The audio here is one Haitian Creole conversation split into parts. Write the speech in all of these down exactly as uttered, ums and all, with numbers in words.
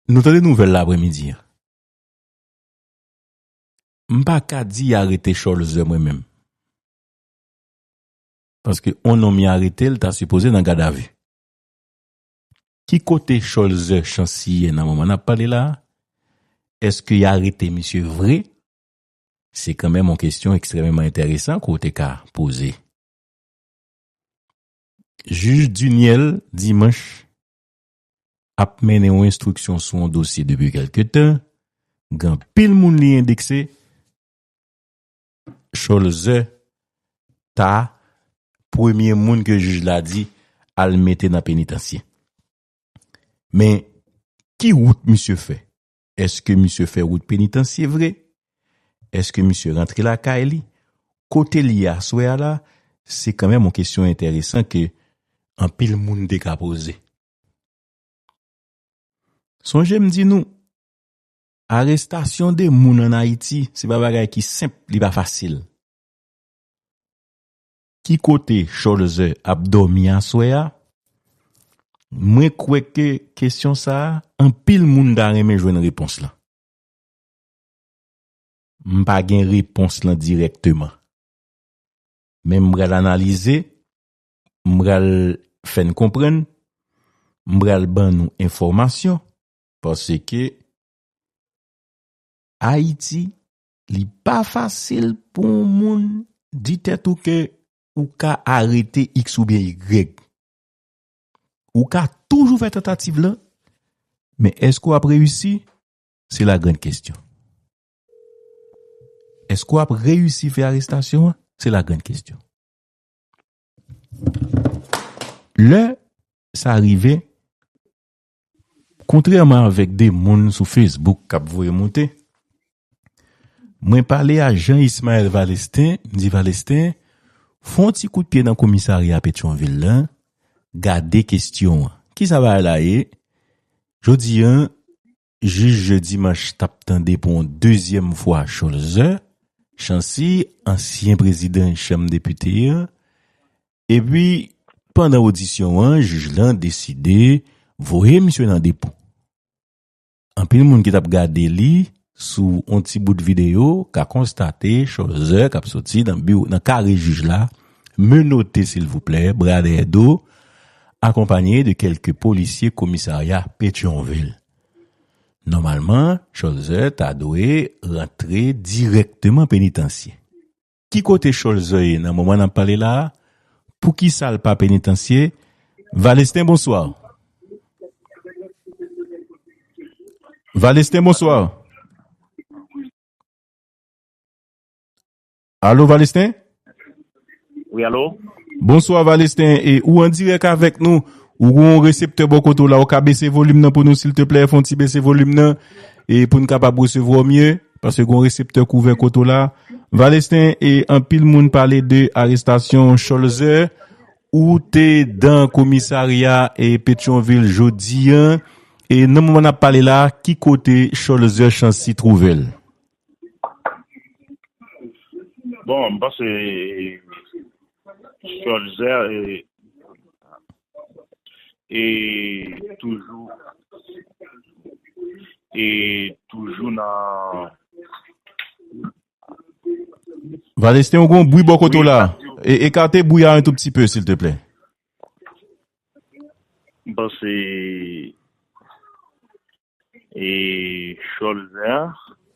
Nou tande nouvèl la aprèmidi a. M pa ka di y arete Cholzer mwen menm. Paske yon nonm y arete l ta sipoze nan gadavi. Ki kote Cholzer Chancy ye nan moman n ap pale la a? Èske y arete misye vre? Se kanmenm yon kesyon ekstrèmeman enteresan ke w te ka poze. Jij Duniel, dimanch, ap mennen yon enstriksyon sou yon dosye depi kèlke tan. Gen anpil moun li endekse. Cholzer ta premye moun ke jij la di al mete nan penitansye. Men, ki wout misye fè? Èske misye fè wout penitansye vre? Èske misye rantre lakay li? Kote l ye aswè a la? Se kanmenm yon kesyon enteresan ke anpil moun te ka poze. Sonje m di nou, arestasyon de moun ann Ayiti, se pa bagay ki senp, li pa fasil. Ki kote Cholzer ap dòmi aswè a? Mwen kwè ke kesyon sa a, anpil moun ta renmen jwenn repons la. M pa gen repons lan dirèkteman. Men m pral analize, m pral fè n konprann, m pral ban nou enfòmasyon, paske Ayiti, li pa fasil pou yon moun di tèt ou ke ou ka arete X oubyen Y. Ou ka toujou fè tantativ lan, men èske w ap reyisi? Se la grann kesyon. Èske w ap reyisi fè arestasyon an? Se la grann kesyon. Lè sa rive, kontrèman avèk de moun sou Facebook k ap voye moute, mwen pale a Jean Ismaël Valestin, m di, Valestin, fè yon ti kout pye nan komisarya Petyonvil lan, gade kesyon an. Kisa bagay la ye? Jodi a, jij dimanch t ap tande pou yon dezyèm fwa Cholzer Chancy, ansyen prezidan Chanm Depite an. Epi, pandan odisyon an, jij lan deside voye misye nan depo. Anpil moun ki t ap gade li sou yon ti bout videyo ka konstate Cholzer k ap soti nan biwo, nan kare jij la, menote, silvouplè, bra dèyè do, akonpaye de kèlke polisye komisarya Petyonvil. Nòmalman, Cholzer ta dwe rantre dirèkteman penitansye. Ki kote Cholzer ye nan moman n ap pale la a? Poukisa l pa penitansye? Valestin, bonswa. Valestin, bonswa. Alo, Valestin? Wi, alo? Bonswa, Valestin. E ou an dirèk avèk nou. Ou gen yon reseptè bò kote w la. Ou ka bese volim nan pou nou, silteplè. Fè yon ti bese volim nan. E pou n kapab resevwa w mye. Paske gen yon reseptè k ouvè kote w la. Valestin, e anpil moun pale de arestasyon Cholzer. Ou te dan komisarya e Petyonvil jodi a. E nan moman n ap pale la, ki kote Cholzer Chancy twouve l? Bon, m panse Cholzer e, e toujou, e toujou nan. Valestin, ou gen yon bri bò kote w la. E, ekate bri a yon tou pti pe, silteplè. M panse e Cholzer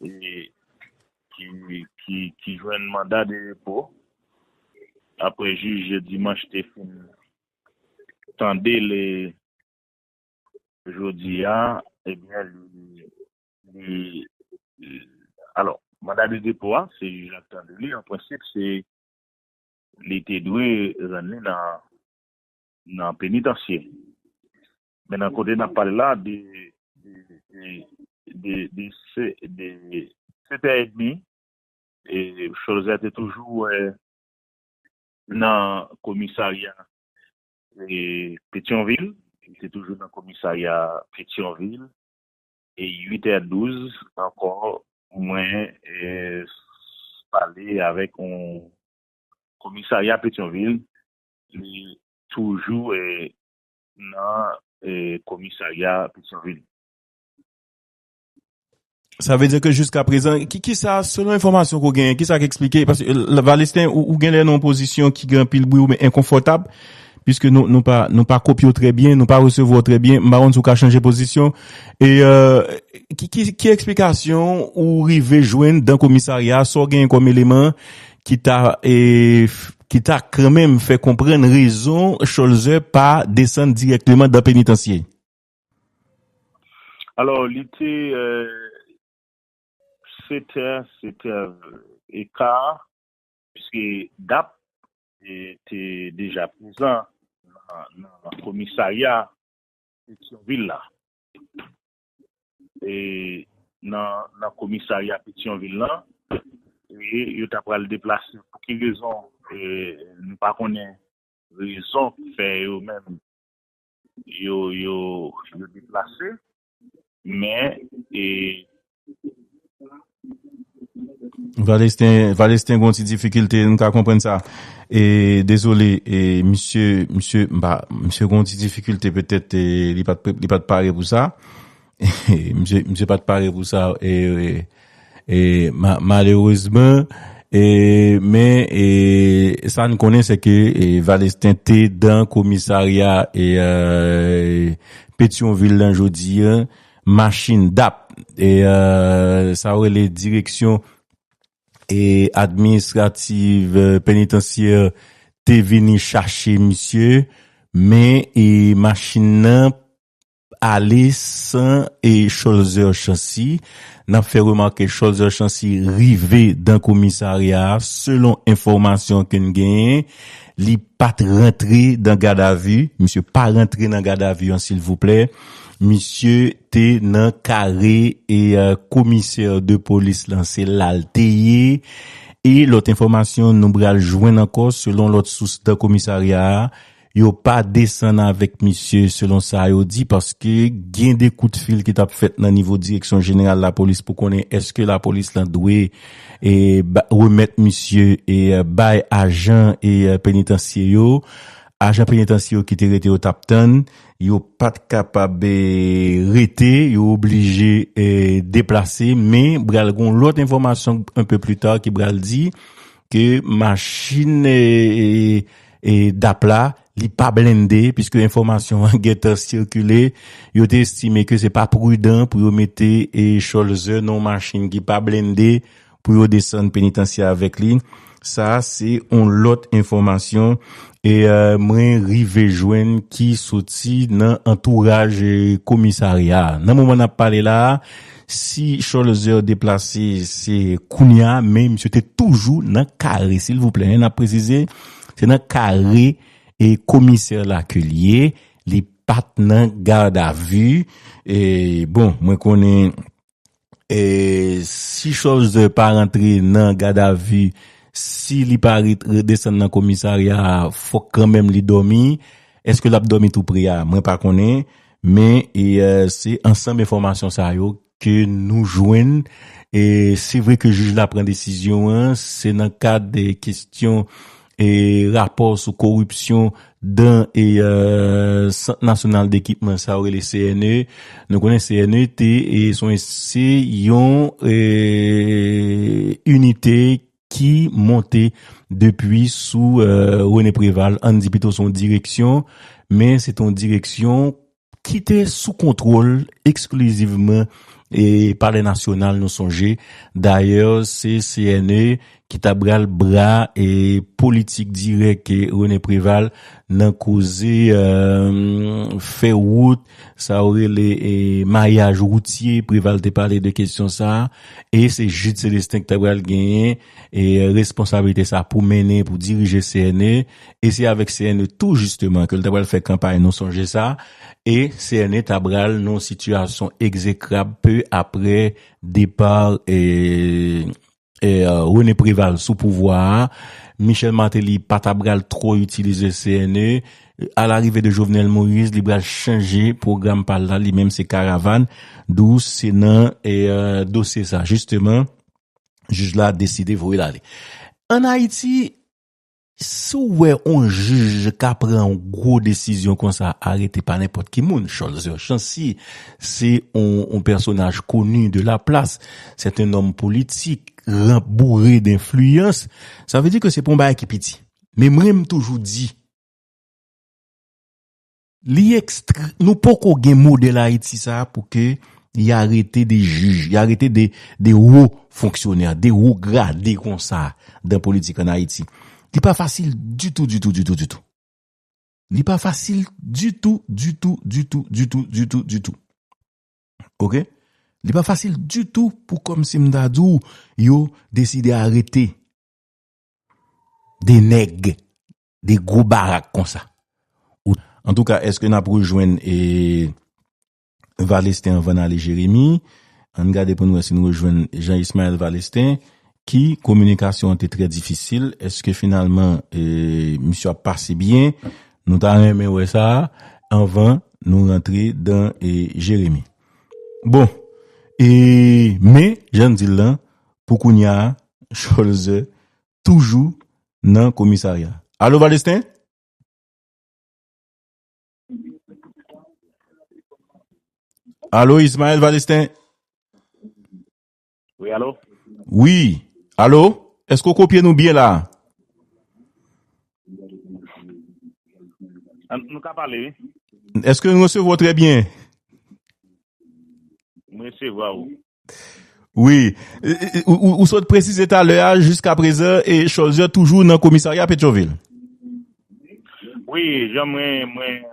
e ki, ki, ki jwenn manda de depo apre jij dimanch te fin tande l jodi a, ebyen, li, li, li, alò, manda de depo a, se jij la k tande li, an prensip, se li te dwe rann li nan, nan penitansye. Men nan kote n ap pale la, de, de, de, de, de se-, de sèt è edmi, e Cholzer te toujou, e, nan komisarya, e, Petyonvil. Li te toujou nan komisarya Petyonvil. E uit è douz ankò, mwen, e, pale avèk yon komisarya Petyonvil. Li toujou, e, nan, e, komisarya Petyonvil. Sa vle di ke jiska prezan, ki, ki sa, selon enfòmasyon ke w genyen, ki sa k eksplike? Paske, euh, Valestin, ou, ou genlè nan yon pozisyon ki gen anpil bri oubyen enkonfòtab, piske nou, nou pa, nou pa kopye w trè byen, nou pa resevwa w trè byen, m pa konn si w ka chanje pozisyon. E, euh, ki, ki, ki eksplikasyon ou rive jwenn dan komisarya, sa w genyen kòm eleman ki ta, e, ki ta kanmenm fè konprann rezon Cholzer pa desann dirèkteman dan penitansye? Alò, li te, euh, sèt è, sèt è e ka, piske dap, e, te deja prezan nan, nan komisarya Petyonvil la. E nan, nan komisarya Petyonvil la, e yo ta pral deplase. Pou ki rezon? E nou pa konnen rezon ki fè yo menm yo, yo, yo deplase, men, e, Valestin, Valestin gon ti difikilte, m ka konprann sa. E, dezole, e, misye, misye, m pa, misye gon ti difikilte petèt, e, li pa t pre-, li pa t pare pou sa. Misye, misye pa t pare pou sa, e, e, e, ma-, malerezman, e, men, e, sa n konnen, se ke, e, Valestin te dan komisarya, e, e, Petyonvil lan jodi a, machin dap, e, e, sa w rele direksyon, e, administrativ, e, penitansyè te vini chache misye, men, e, machin nan ale san, e, Cholzer Chancy. N ap fè remake Cholzer Chancy rive dan komisarya a, selon enfòmasyon ke n genyen, li pa t rantre dan gadavi. Misye pa rantre nan gadavi an, silvouplè. Misye te nan kare, e, e, komisè de polis lan, se la l te ye. E lòt enfòmasyon nou pral jwenn ankò, selon lòt sous dan komisarya a, yo pa desann avèk misye, selon sa yo di, paske gen de kout fil ki t ap fèt nan nivo direksyon jeneral lapolis pou konnen èske lapolis lan dwe, e, ba-, remèt misye, e, bay ajan, e, penitansye yo. Ajan penitansye yo ki te rete yo t ap tann, yo pa t kapab, e, rete, yo oblije, e, deplase, men pral gon lòt enfòmasyon un peu plus tard ki pral di ke machin, e, e, e, dap la, li pa blende, piske enfòmasyon an gentan sikile, yo te estime ke se pa pridan pou yo mete, e, Cholzer nan yon machin ki pa blende pou yo desann penitansye avèk li. Sa a se yon lòt enfòmasyon, e, e, mwen rive jwenn ki soti nan antouraj, e, komisarya a. Nan moman n ap pale la a, si Cholzer deplase, se kounye a, men misye te toujou nan kare, silvouplè, n ap presize, se nan kare, e, komisè la ke l ye, li pa t nan gadavi. E, bon, mwen konnen, e, si Cholzer pa rantre nan gadavi, si li pa ret-, redesann nan komisarya a, fòk kanmenm li dòmi. Èske l ap dòmi tou pre a? Mwen pa konnen. Men, e, e, se ansanm enfòmasyon sa yo ke nou jwenn. E se vre ke jij la pran desizyon an, se nan kad de kesyon e rapò sou koripsyon dan e, e, Sant Nasyonal Dekipman sa yo rele C N E. Nou konnen C N E te, e, se yon, se yon, e, inite ki monte depi sou, e, René Préval, ann di pito se yon direksyon, men se te yon direksyon ki te sou kontwòl eksklizivman e Palè Nasyonal, nou sonje. Dayè, se C N E ki ta pral bra e politik dirèk e René Préval nan koze, e, fè wout, sa yo rele, e, mayaj woutye. Préval te pale de kesyon sa a, e se Jude Célestin ki ta pral genyen e responsablite sa pou mennen, pou dirije C N E, e se avèk C N E tou, jisteman, ke l ta pral fè kanpay, nou sonje sa, e C N E ta pral nan yon sitiyasyon egzekrab pe apre depa, e, e, René Préval sou pouvwa a. Michel Martelly pa ta pral twò itilize C N E. A la rive de Jovenel Moïse, li pral chanje pwogram pa l la, li menm se karavàn, dou se nan, e, e, dosye sa, jisteman, jij la deside voye l ale. Ann Ayiti, Si w wè yon jij ka pran yon gwo desizyon konsa, arete pa nenpòt ki moun, Cholzer Chancy se yon, yon pèsonaj koni de la plas, se yon nonm politik, ranboure denfliyans, sa vle di ke se pa yon bagay ki piti. Men mwen, m toujou di, li ekstre, nou poko gen modèl Ayiti sa pou ke y arete de jij, y arete de, de wo fonksyonè, de wo grade konsa dan politik ann Ayiti. Li pa fasil ditou, ditou, ditou, ditou. Li pa fasil ditou, ditou, ditou, ditou, ditou, ditou. Oke? Li pa fasil ditou pou kòmsi m ta di w, yo deside arete de nèg, de gwo barak konsa. Ou, antouka, èske n ap rejwenn e, Valestin anvan n ale Jeremi? Ann gade pou n wè si n rejwenn Jean Ismaël Valestin. Ki kominikasyon an te trè difisil? Èske finalman e, misye ap pase byen? Nou ta renmen wè sa anvan nou rantre dan e, Jeremi. Bon, e, men, jan n di l lan, pou kounye a, Cholzer toujou nan komisarya. Alo, Valestin? Alo, Ismaël Valestin? Wi, alo? Wi. Alo? Èske w kopye nou byen la? An, nou ka pale, wi. Èske nou resevwa w trè byen? Mwen resevwa w. Wi. E, e, ou, ou, ou sot presize talè a, jiskaprezan, e, Cholzer toujou nan komisarya Petyonvil. Wi, jan mwen, mwen,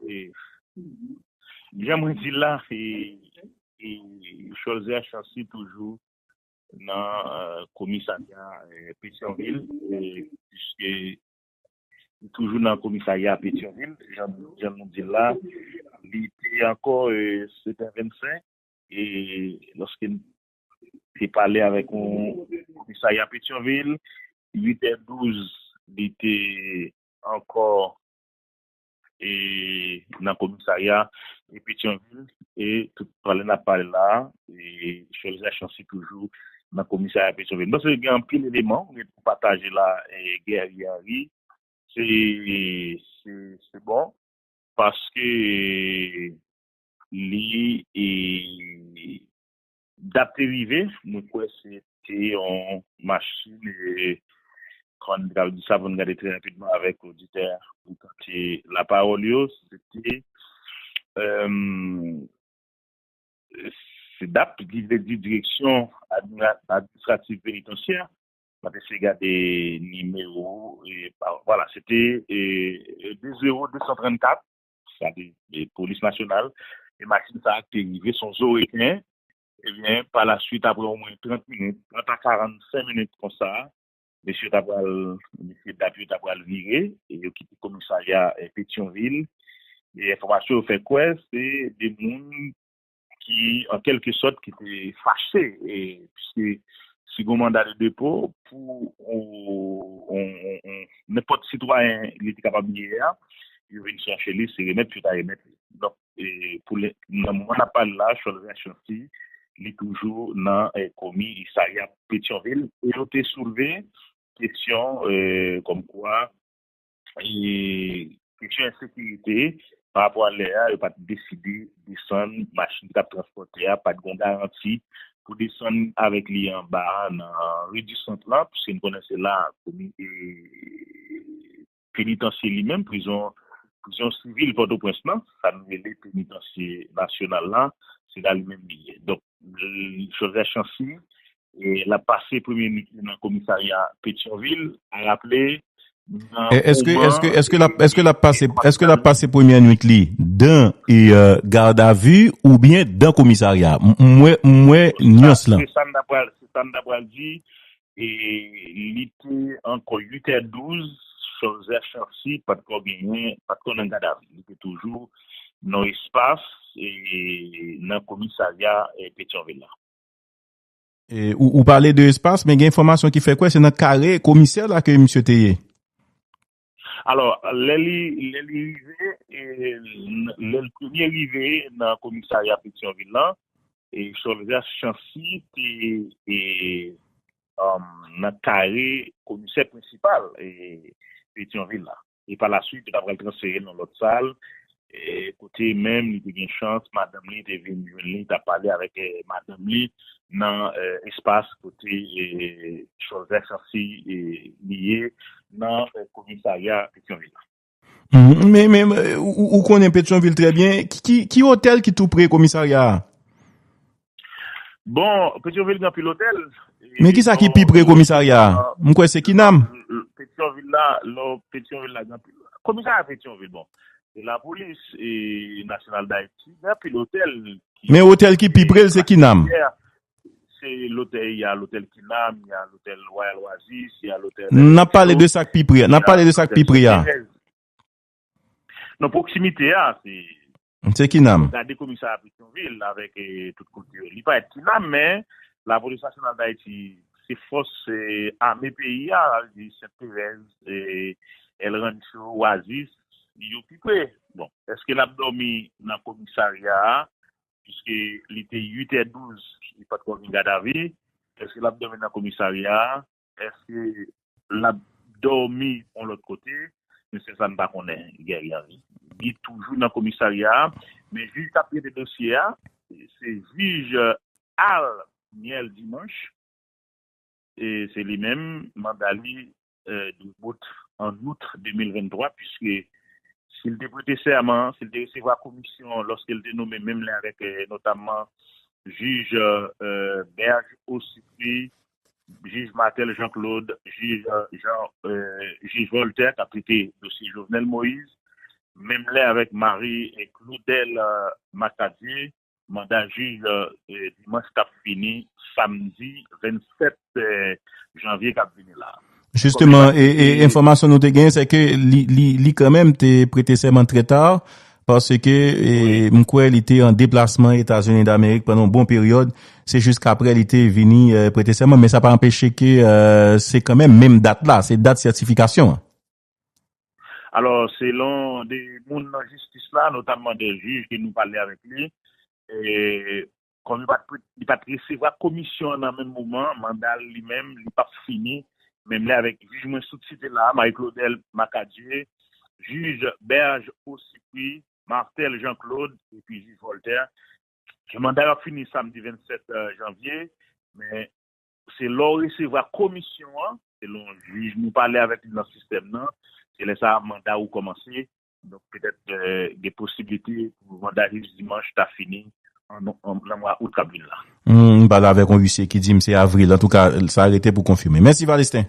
e, jan mwen di l la, e, e, Cholzer Chancy toujou nan, e, komisarya, e, Petyonvil, e, piske li toujou nan komisarya Petyonvil, jan, jan nou di l la, li te ankò, e, sèt è vennsenk, e, lòske m te pale avèk yon komisarya Petyonvil, uit è douz, li te ankò, e, nan komisarya, e, Petyonvil, e tout talè n ap pale la, e, Cholzer Chancy toujou nan komisarya Petyonvil. Donk, se gen anpil eleman, ou gen pou pataje la, e, Guerrier Henry, se, se, se bon, paske li, e, dat te rive, mwen kwè se te yon machin, e, kòm m te ka di sa, pou n gade trè rapidman avèk oditè pou tande lapawòl yo, se te, e, se dat ki vle di direksyon admi-, administrativ penitansyè, m ap eseye gade nimewo, e, pa, vwala, se te, e, de zewo de san trannkat, sa te, e, polis nasyonal, e machin sa a te rive, se yon zo reken, ebyen, pa la swit, apre omwen trant minit, trant a karannsenk minit konsa, mesye ta pral, mesye dam yo ta pral vire, e yo kite komisarya, e, Petyonvil, e enfòmasyon yo fè kwè, se de moun ki, an kèlke sòt, ki te fache, e, piske si gon manda de depo pou on, on, on, on, nenpòt sitwayen li te kapab ye a, yo vin chache li, se remèt yo ta remèt li. Donk, e, pou lè, nan moman n ap pale la, Cholzer Chancy, li toujou nan, e, komisarya Petyonvil, e yo te soulve kesyon, e, kòmkwa, e, kesyon ensekirite pa rapò a lè a, yo pa t deside desann machin ki t ap transpòte a, pa t gen garanti pou desann avèk li anba a nan Ri di Sant lan, piske n konnen se la komi-, e, penitansye li menm, prizon, prizon sivil Pòtoprens lan, sa nou rele penitansye nasyonal la, se la li menm li ye. Donk, Cholzer Chancy, e, l ap pase premye nwit li nan komisarya Petyonvil. A raple, nan... E, èske, moman èske, èske l ap, èske l ap pase, èske l ap pase premyè nwit li dan, e, e, gadavi oubyen dan komisarya? M, m wè, m wè nyans lan. Se sa n ta pral, se sa n ta pral di. E li te ankò uit è douz, Cholzer Chancy pa t ko genyen, pa t ko nan gadavi. Li te toujou nan espas, e, nan komisarya, e, Petyonvil la. E, ou, ou pale de espas, men gen enfòmasyon ki fè kwè se nan kare komisè la ke misye te ye. Alò, lè li, lè li rive, e, lè l premye rive nan komisarya Petyonvil lan, e, Cholzer Chancy te, e, um, nan kare komisè prensipal e Petyonvil la. E pa la swit, yo ta pral transfere l nan lòt sal, e kote menm li te gen chans, madanm li te vin jwenn li, t ap pale avèk eh, madanm li nan eh, espas kote eh, Joseph Chancy eh, li ye nan eh, komisarya Petyonvil la. Mhm. Men, men, eh, ou, ou konnen Petyonvil trè byen. Ki, ki, ki otèl ki tou pre komisarya a? Bon, Petyonvil gen anpil otèl. Men kisa ki pi pre komisarya a? M kwè se Kinam. Petyonvil la, lò Petyonvil la gen anpil. Komisarya Petyonvil, bon. Se lapolis e Nasyonal Dayiti, gen anpil otèl. Men otèl ki pi pre l se Kinam. Se lotèl, y a lotèl Kinam, y a lotèl Royal Oasis, y a lotèl. N ap pale de sa k pi pre. N ap pale de sa k pi pre a. Non, pwoksimite a, se Se Kinam. Gade komisarya Petyonvil avèk eh, tout kote yo. Li parèt Kinam, men lapolis nasyonal Dayiti, se fòs eh, ame peyi a, sa vle di Sent Terèz, eh, El Rancho, Oasis, yo pi pre. Bon, èske l ap dòmi nan komisarya a? Piske li te uit è douz, li pa t ko vin gadavi. Èske l ap dòmi nan komisarya a? Èske l ap dòmi yon lòt kote? Men se sa n pa konnen, Guerrier. Li toujou nan komisarya a, men jij k ap trete dosye a, se jij Al Miel Dimanche. E se li menm, manda li eh, dwe bout an out de mil venntwa, piske si l te prete sèman, si l te resevwa komisyon lòske l te nonmen menm lè avèk eh, notamman jij eh, Berge Osipri, jij Martel Jean Claude, jij eh, Jean, eh, jij Voltaire, k ap trete dosye Jovenel Moïse, menm lè avèk Marie eh, Claudel eh, Macadieu, manda jij eh, dimanch k ap fini samdi vennsèt eh, janvye k ap vini la. Jisteman, e, e enfòmasyon nou te genyen, se ke li, li, li kanmenm te prete sèman trè ta, paske e, m kwè li te an deplasman Etazini Damerik pandan yon bon peryòd. Se jiskapre li te vini eh, prete sèman, men sa pa anpeche ke eh, se kanmenm menm dat la, se dat sètifikasyon an. Alò, selon de moun nan jistis la, notamman de jij ke nou pale avèk li, e, kòm li pa t pre- li pa t resevwa komisyon an nan menm moman, manda l li menm, li p ap fini, menm lè avèk jij mwen sot site la, Marie Claudel Macadieu, jij Berge Osipri, Martel Jean Claude, epi jij Voltaire, ke manda yo ap fini samdi vennsèt janvye, men se lè w resevwa komisyon an, selon jij nou pale avèk li nan sistèm nan, se lè sa a manda ou kòmanse. Donk petèt gen posiblite pou manda jij dimanch ta fini an, an, nan mwa out k ap vin la. Hmm, m pale avèk yon isye ki di m se avril. Antouka, sa rete pou konfime. Mèsi, Valesten.